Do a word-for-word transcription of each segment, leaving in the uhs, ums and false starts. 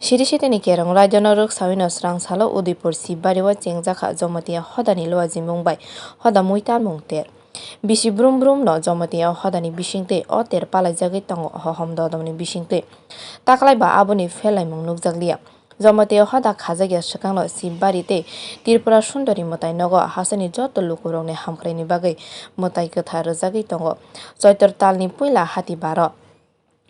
Siri sitini kerong raidano rwksawino srang salo Udaipur Sibari o chengjakha Jamatia hodani luajimung bai hoda muitanmung ter. Bisi brum brum no Jamatia hodani bisingtwi o ter palaijagwi tongo hohom dodomni bisingtwi. Taklai ba aboni pherlaimung nukjakliya. Jamatia hoda khajakya swkangno Sibari tei Tripura Sundori mwtai nogo hasteni joto lukurokni hamkraini bagwi mwtai kwthar rwjagwi tongo. Choitor talni puila hati baro.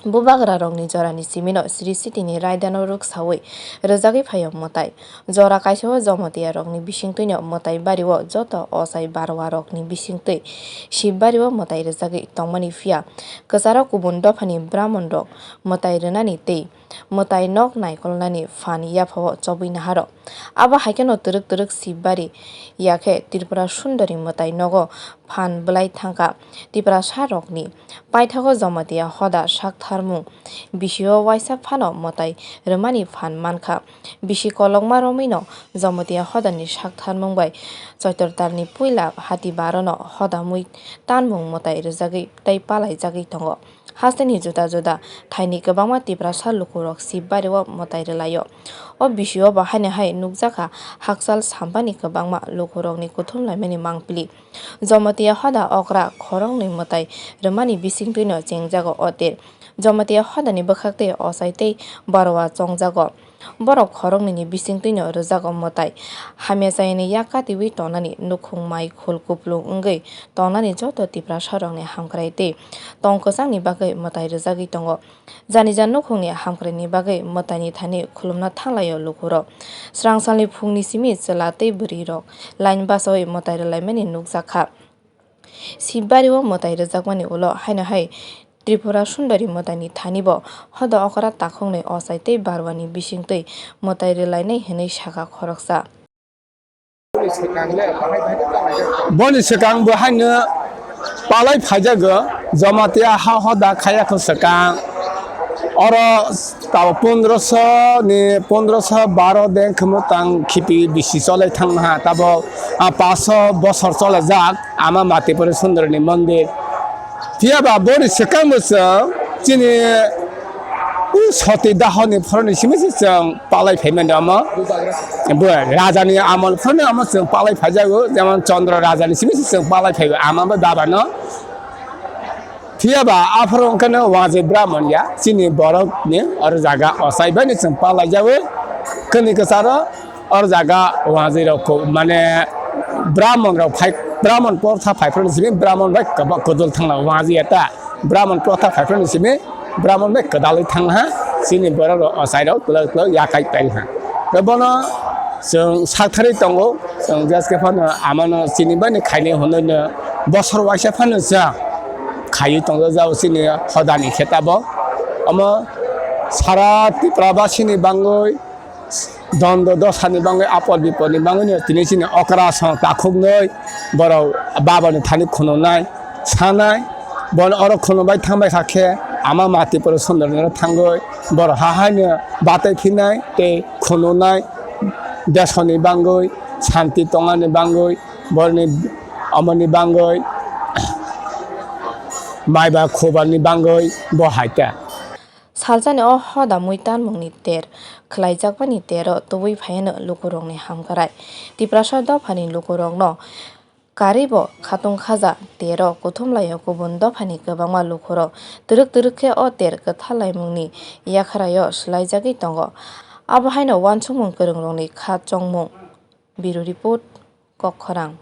Bubagrarokni jorani simino Sri Sitini raidano rwksawi rwjagwi phaio mwtai. Jora kaisao Jamatia rokni bisingtwino mwtai bario joto ochai barwarokni bisingtwi Sibbario mwtai rwjagwi tongmani phiya kwcharo kubun dophani Brahmonrok mwtai rwnani tei mwtai nok naikolnani phan yaphao chobwi naharo. Abo hai kheno twrwk twrwk Sibbari yakhe Tripura Sundori mwtai nogo phan bwlai thangkha. Tiprasa rokni paithago Jamatia hoda saktharmung bisio waisa phano mwtai rwmani phan mankha. Bisi kolokma romwino Jamatia hodani saktharmung bai Choitor talni puila hati barono hoda mui tanmung mwtai rwjagwi tei palaijagwi tongo. Hasteni juda juda thaini kwbangma Tiprasa lukurok Sibbario mwtai rwlaio. O bisio bo haino hai nukjakha hakchal sampani kwbangma lukurokni kuthum laimani mangpili. Jamatia hoda okra khoroknwi mwtai rwmani bisingtwino chengjago o ter. Jamatia hodani bwkhak tei ochai tei baroa chongjago. Borok khoroknwini bisingtwino rwjago mwtai. Hamya chayani yak katiwi tongnani nukhung mai khul kuplung wngwi tongnani joto Tiprasarokni hamkrai tei tong kwchangni bagwi mwtai rwjagwi tongo. Jani jan nukhungni hamkraini bagwi mwtaini thani khulumna thanglaio lukurok. Srangsalni phungni simi chwla tei bwrwirok line bachaui mwtai rwlaimani nukjakha. Sibbario mwtai rwjakmani ulo haino hai Tripura Sundori mwtaini thani bo hoda okra takhuknwi ochai tei barwani bisingtwi mwtai rwlainai hwnwi sakha khoroksa. Boni swkang bo haino palai phaijago Jamatia ha hoda khayakho swkang. Oro tabo pondroso ni, pondroso baro dengkhwmwtang khipi bisi cholai thangha, tabo, ah, paso bosor cholajak ama Matipuri Sundorni mondir. Phiya ba boni swkang bo chwng chini u soti dahoni phoroni simi se chwng palai phaimani omo. Bo rajani amol phoroni omo chwng palai phaijago, jemon Chandra rajani simi se chwng palai phaibo ama bai babano. Phiya ba aphuru wngkhano Wangji Brahman ya, chini borok ni oro jaga ochai bai ni chwng palai jawi, kani kwcharo oro jaga Wangji rok ko, mane Brahman rok phai, Brahman protha phai phuru simi Brahman bai kwba-, kwdwk thangla Wangji ya ta, Brahman protha phai phuru simi Brahman bai kwdalwi thang ha, chini borok rok ochai rok kwlak kwlak yakai pai ha. Bono chwng sakthari tongo, chwng jeske phano amano chini bai ni khaini hwnwi no bosor waisa phano chwng khaiwi tongjak jao chini hodani khe tabo. Omo sara Tripura basini bangwi dondo dosani bangwi apod bipodni bangwino tini chini okra song takhuknwi borok babani thani khunungnai sanai. Bono oro khununbai thangbai kha khe ama Matipuri Sundorni thangwi borok ha haino batai phinai tei khunungnai desoni bangwi santi tongani bangwi. Borni amoni bangwi maiba khobani bangwi bo hai ta. Salsani o hoda mui tanmungni ter khwlaijakmani tero tubui phaiano lukurokni hamkrai. Tiprasa dophani lukurokno karwibo khatung khaja tero kuthumlaio kubun dophani kwbangma lukurok twrwk twrwk khe o ter kwthar laimungni yakharaio swlaijagwi tongo. Abo haino uansukmung kwrwngrokni kha chongmung. Bureau Report, Kokkhorang.